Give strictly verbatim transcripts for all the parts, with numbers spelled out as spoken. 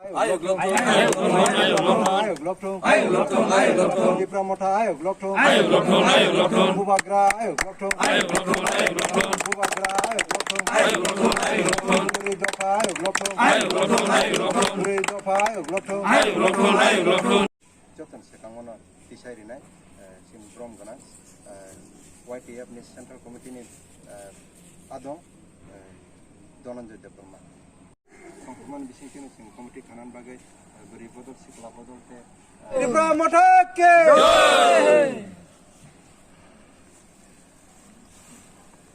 Ayok lokthung, ayok lokthung, ayok lokthung, ayok lokthung, ayok lokthung. Tipra Motha ayok lokthung, ayok lokthung, ayok lokthung. Bubagra ayok lokthung, ayok lokthung, ayok lokthung. Bubagra ayok lokthung, ayok lokthung, ayok lokthung. Bwrwi dopha ayok lokthung, ayok lokthung, ayok lokthung. Bwrwi dopha ayok lokthung, ayok lokthung, ayok lokthung. Joto ni swkang o no tisai rinai, eh, chini borom gwnang, eh, Y T F ni Central Committee ni, eh, adong, eh, Dhananjay Debbarma. Songkhormani bisingtwi no chwng committee khanani bagwi, eh, bwrwi bodol, sikla bodol tei, eh, Tipra Motha ki! Jai!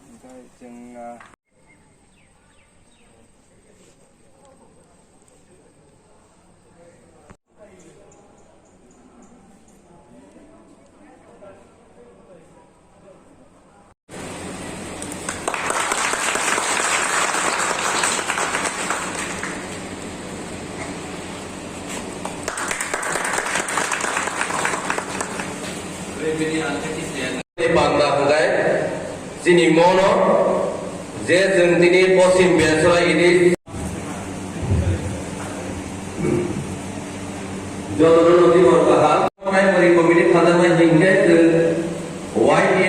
Omohai chwng, ah, Bangla hwnkhe chini mono je chwng tini Poschim Belsora ini jotono nodi hor kaham. Primary committee phajaknai hwnkhe chwng Y T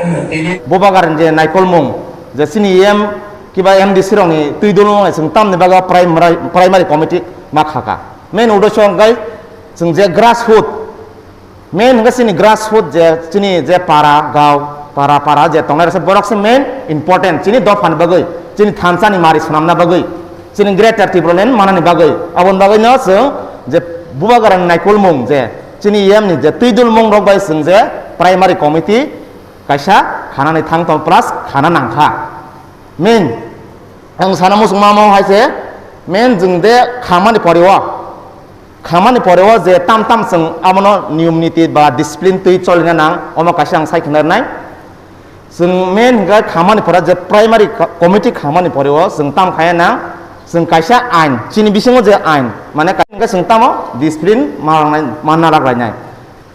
F. Bubagar je naikolmung, je chini M kiba M D C rokni twi dulung hai chwng tamni bagwi primary, primary committee ma khaka. Main uddesho hwnkhe chwng je grassroot, main hwnkhe chini grassroot je chini je para gao, para para je tongnai rok se borok se main important chini dophani bagwi, chini thansa ni mari swnamna bagwi. Chini Greater Tipraland manani bagwi, aboni bagwino chwng je Bubagrani naikolmung je chini yemni je twi dulmung rok bai chwng je primary committee kaisa khanani thang tong plus khana nangkha. Main ang sana muchung mamo hai se main chwng de khamani pore o, khamani pore o je tam tam chwng abono niyom niti ba discipline twi cholina nang, omo kaisa ang sai khna rwnai. Chwng main hwnkhe khamani pore je primary co-, committee khamani pore o chwng tam khaya na, chwng kaisa ain, chini bisingo je ain, mane ka-, hwnkhe chwng tamo discipline ma-, manna rak lainai.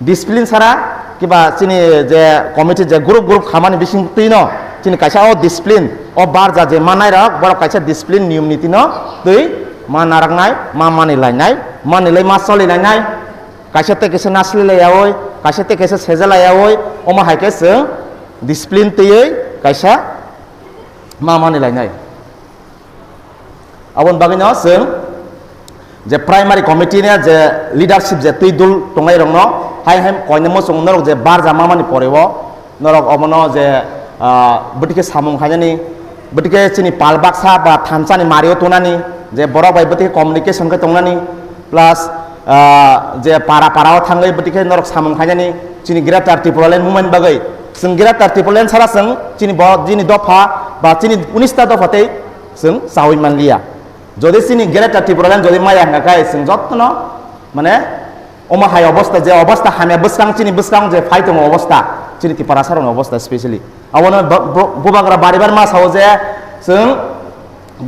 Discipline sara kiba chini je committee je group group khamani bising twi no chini kaisa o discipline, o barja je manai rok borok kaisa discipline niyom niti no twi ma naraknai, ma mani lainai, mani lai ma choli lainai. Kaisa tei kaisa nasli laiyaui, kaisa tei kaisa seja laiyaui, omo hai khe chwng discipline twiwi kaisa ma mani lainai. Aboni bagwino chwng je primary committee ni je leadership je twi dul tongnai rokno hai hai koinwi muchung norok je barja ma mani pore o, norok omono je, ah, bwtwi khe samung khainani, bwtwi khe chini pal baksa ba thansa ni mario tonani, je borok bai bwtwi khe communication khe tongnani, plus, ah, je para para o thangwi bwtwi khe norok samung khainani, chini Greater Tipraland movement bagwi. Chwng Greater Tipraland sara chwng chini bo, chini dopha ba chini unis ta dopha tei chwng chaui manliya. Jodi chini Greater Tipraland jodi maya hwnkha khe chwng jotono mane omo hai obosta, je obosta hamya bwskang, chini bwskang je phai tongo obosta, chini Tiprasa rokni obosta specially. Abono bo-, bo-, Bubagra bari bar ma sao je chwng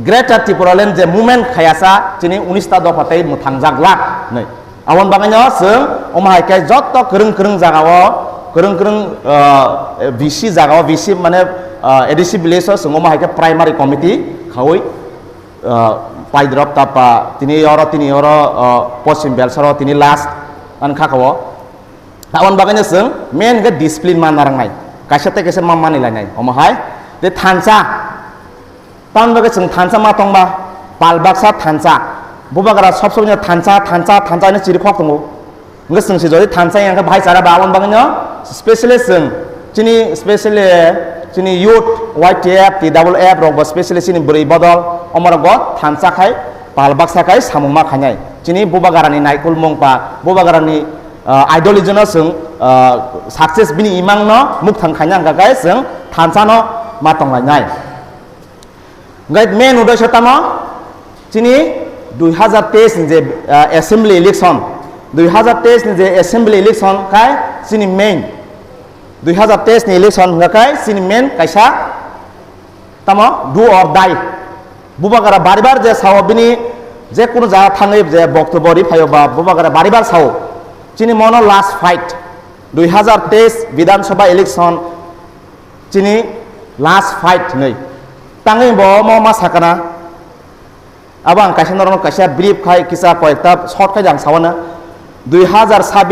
Greater Tipraland je movement khayasa chini unis ta dopha tei mwthangjaklak hinwi. Aboni bagwino chwng omo hai khe joto kwrwng kwrwng jagao, kwrwng kwrwng, ah, V C jagao, V C mane, ah, A D C village o chwng omo hai khe primary committee khaui, ah, Paidrop Tapa, tini oro, tini oro, ah, Poschim Belsoro, tini last, ani kha khao. Aboni bagwino chwng main khe discipline ma narangnai, kaisa tei kaisa ma mani lainai, omo hai. Tei thansa, tamni bagwi chwng thansa ma tongba, pal baksa thansa, Bubagra sob sob no thansa, thansa, thansa hwnwi chiri khok tongo. Hwnkhe chwng se jodi thansa yang khe bhai chara ba, aboni bagwino specially chwng chini specially chini youth Y T F, T double F rok bo specially chini bwrwi bodol omorok bo thansa khai pal baksa khai samung ma khainai. Chini Bubagrani naikolmung ba Bubagrani, ah, ideology no chwng, ah, success bini imang no mukthang khaina hwnkha khe chwng thansa no ma tonglainai. Hwnkhe main uddesho tamo chini dui hazar teis ni je, ah, assembly election, dui hazar teis ni je assembly election khai chini main, dui hazar teis ni election hwnkha khai chini main kaisa tamo do or die. Bubagra bari bar je sao bini je kunu jaga thangwi je boktobbo ri phaio ba Bubagra bari bar sao chini mono last fight dui hazar teis Bidhan Sabha election chini last fight hinwi. Tangwi bo omo ma sakana. Abo ang kaisa norokno kaisa brief khai kisa koyekta short khai ang sawana. Dui hazar sabbish